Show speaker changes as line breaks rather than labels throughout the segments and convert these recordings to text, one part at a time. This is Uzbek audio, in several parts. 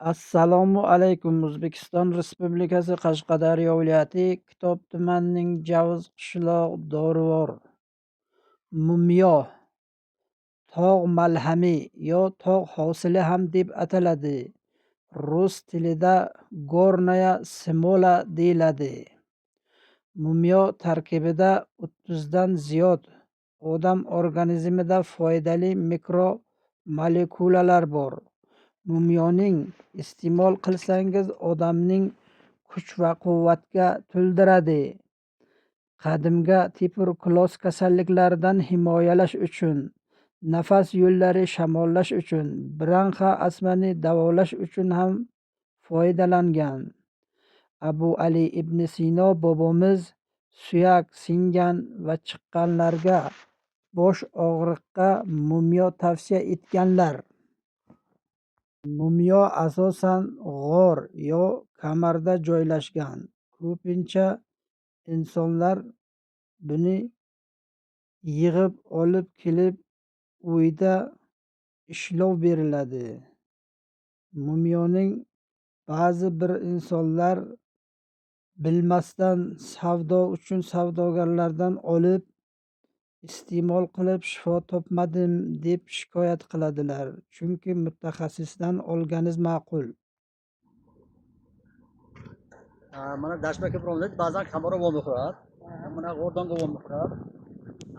Assalomu alaykum. O'zbekiston Respublikasi Qashqadaryo viloyati Kitob tumanining Javuz qishloq Dorivor. Mumyo tog' malhami yo tog' hosili ham deb ataladi. Rus tilida gornaya smola deyiladi. Mumyo tarkibida 30 dan ziyod odam organizmida foydali mikromolekulalar bor. Mumyoning iste'mol qilsangiz odamning kuch va quvvatga to'ldiradi. Qadimga tuberkuloz kasalliklaridan himoyalash uchun, nafas yo'llari shamollash uchun, bronxa astmani davolash uchun ham foydalangan. Abu Ali ibn Sino bobomiz suyak singan va chiqqanlarga bosh og'riqqa mumyo tavsiya etganlar. Mumyo asosan g'or yo kamarda joylashgan. Ko'pincha insonlar buni yig'ib olib kelib uyda ishlov beriladi. Mumyoning ba'zi bir insonlar bilmasdan savdo uchun savdogarlardan olib iste'mol qilib shifo topmadim deb shikoyat qiladilar. Chunki mutaxassisdan olganiz ma'qul.
Mana dashma ko'p ba'zan kamaro vo mexӯрад, мана ғордонго во мехӯрад.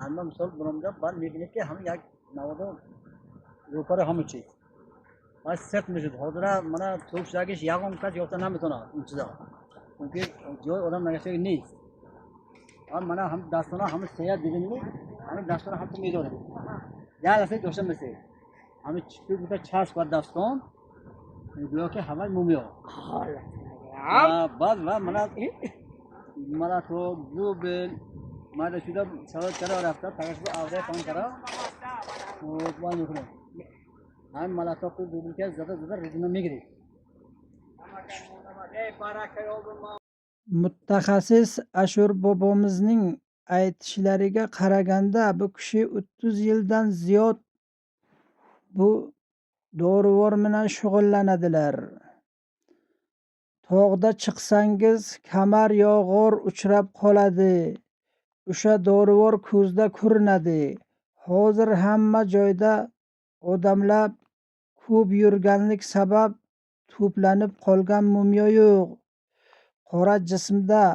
Ҳама мисол буромда баъд мебинед, ки ҳама як наводу рӯпаро ҳама чиз баъд сирт мешуд. Ҳозира мана тӯб шудагиш ягон кас ёфта наметавонад ин чиза, чунки ҷои одам нагаштаги нест. Мана ҳам дастона ҳама сея дидимни, ҳами дастона ҳам ту медорем, як лаҳза дошта месед, ҳами чӣ часп ба дастон, гӯё ки ҳамаи мумиё. Баъд ва мана то дубл мада шуда савод кара рафта тагаш бу авре пан кара вай мекунем. Ҳами малатоку дубл ка зада зада резина мегиред.
Mutaxassis Ashur bobomizning aytishlariga qaraganda, bu kishi 30 yildan ziyod bu dorivor bilan shug'ullanadilar. Tog'da chiqsangiz kamar yo g'or uchrab qoladi. O'sha dorivor ko'zda ko'rinadi. Hozir hamma joyda odamlar ko'p yurganlik sabab to'planib qolgan mumyo yo'q. Qora jismda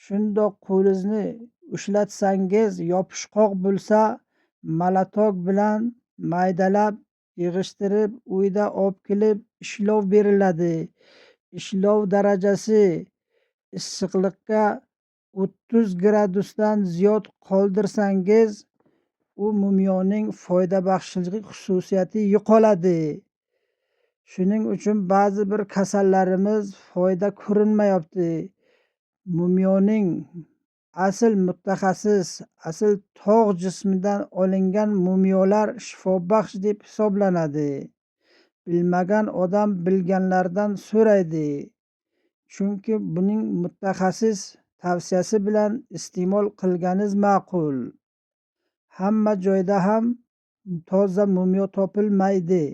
shundoq qo'lingizni ushlatsangiz yopishqoq bo'lsa, molotok bilan maydalab yig'ishtirib uyda olib kelib ishlov beriladi. Ishlov darajasi issiqlikka 30 gradusdan ziyod qoldirsangiz, u mumyoning foydabaxshlik xususiyati yo'qoladi. Shuning uchun ba'zi bir kasallarimiz foyda ko'rinmayapti. Mumyoning asl mutaxassis, asl tog' jismidan olingan mumyolar shifobaxsh deb hisoblanadi. Bilmagan odam bilganlardan so'raydi. Chunki buning mutaxassis tavsiyasi bilan iste'mol qilganiz ma'qul. Hamma joyda ham toza mumyo topilmaydi.